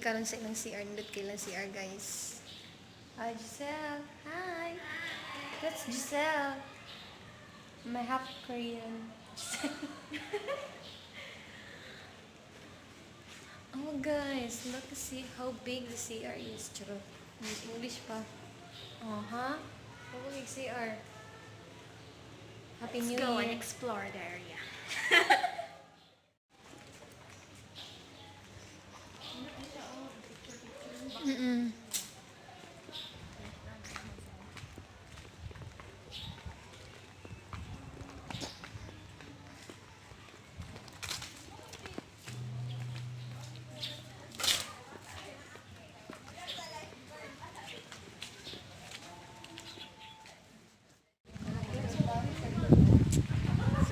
Karon sa ilang CR. Nindot kay ilang CR, guys. Hi, Giselle. Hi. That's Giselle. My half Korean. Giselle. Oh, guys, look to see how big the CR is. Charot. English pa. Oh, huh? How big CR? Happy Let's New go and Year. Explore the area. So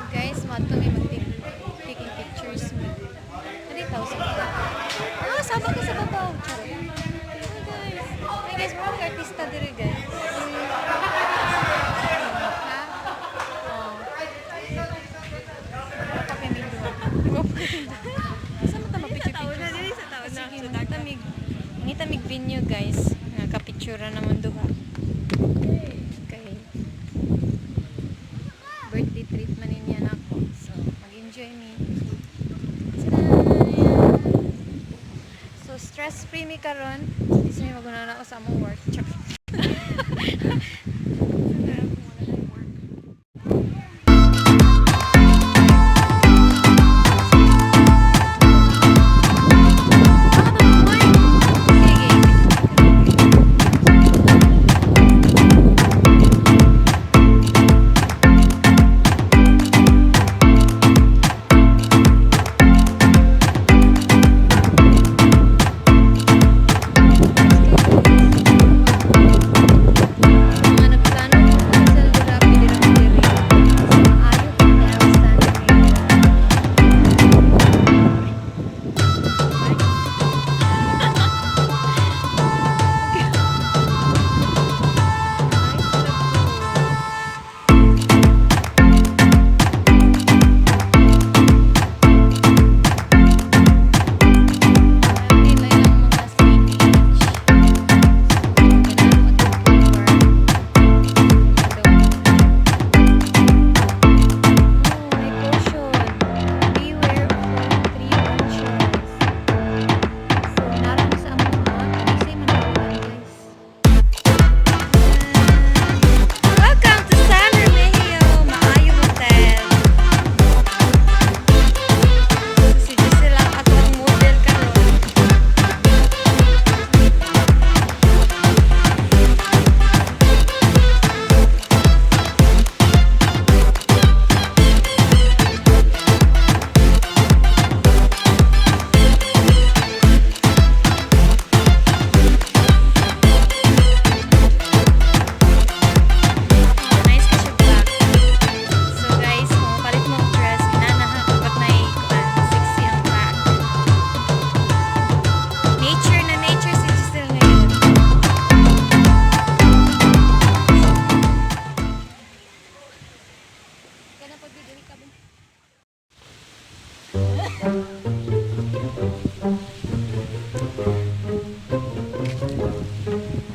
guys, mato may mag taking pictures mi. Ano yung tao sa Ah, sama ka sa babaw. Charot. Hi guys. Hi guys, maraming artista diri, guys. Ha? Oh. Saan mo ta mag-picture-picture? Sa tao. Sige, mangitamig venue, guys. Nga kapictura naman duha. Okay. Birthday treat man niya nako. So, mag-enjoy mi. Tada! So, stress-free mi karon. Di sa mi maguna na ako sa among work. Char. Sige. Mga nagplano ko sa Durapi diri diri. Sa Maayo Hotel, San Miguel. Nice na po. Nila yung mga signage. So, ganano atong floor. Oh, may caution. Beware of falling tree branches. So, nara mi sa among mga Talisay man tawagan, guys. Welcome to San Remigio Maayo Hotel. So, si Giselle ang atong model karon. Oh, nice ka siya black. So guys, kung palit mo ang dress, inanahan kapag may kuan, sexy ang back. Nature na nature si Giselle ngayon. Kana pag ka ba?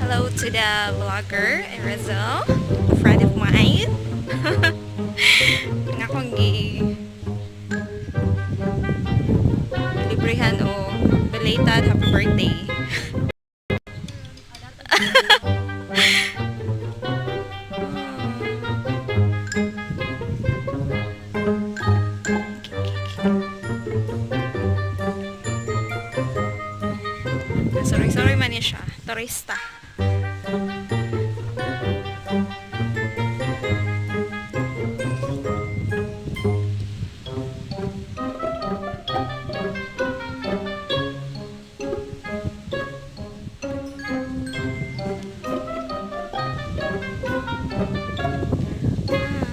Hello to the vlogger, Rizal, a friend of mine. Ang akong gi librehan o belated happy birthday. Sorry, sorry man siya. Turista.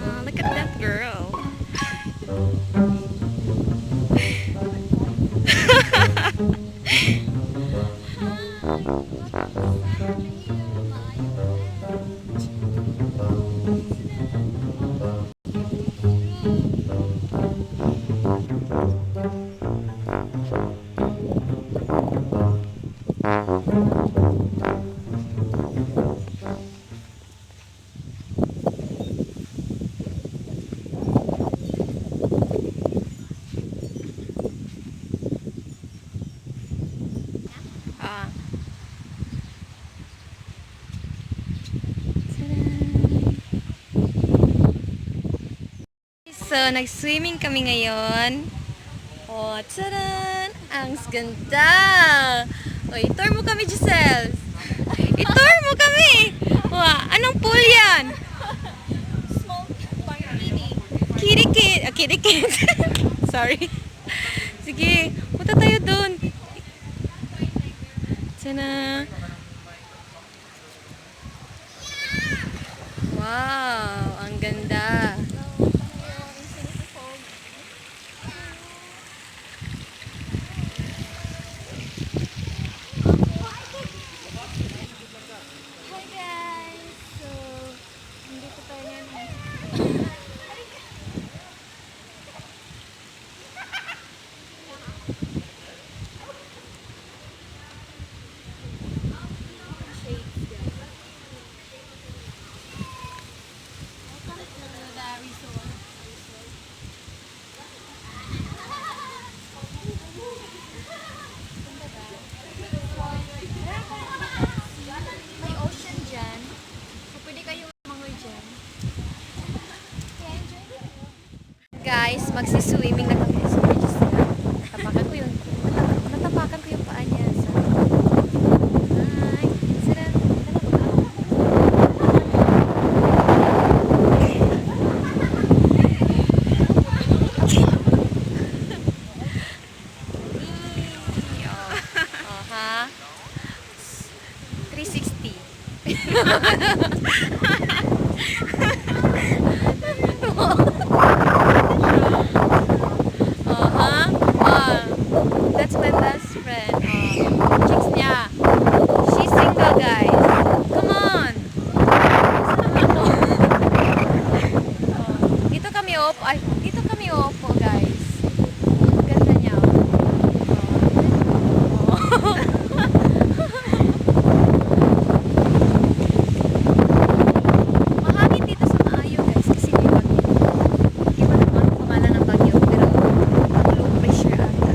Ah, look at that girl. Ah. Tadaan! So, nag-swimming kami ngayon. Oh, taran! Ang ganda! O, i-tour mo kami, Giselle! I-tour mo kami! Wow, anong pool yan? Small parang. Kitty kid! Ah, kitty kid! Sorry. Sige, punta tayo dun. Sana. Wow, ang ganda. Hi guys! So, nandito tayo ngayon. Welcome to the resort. May ocean dyan. So, pwede kayo mangoy dyan. Kaya enjoy kayo. Guys, magsiswimming na kami. Sorry, Giselle. Tapakan ko yun. Natapakan ko yung paa niya. So, hi. Sira. Tara, baka. Oh, ha? 360. Uh-huh. That's my best friend. Oh, chicks niya. She's single, guys. Come on. Oh, dito kami opo. Ay, dito kami opo, guys. Ang ganda niya. Oh. Oh. Mahangin dito sa Maayo, guys, kasi may bagyo. Hindi ko alam kung anong pangalan ng bagyo, pero low pressure ata.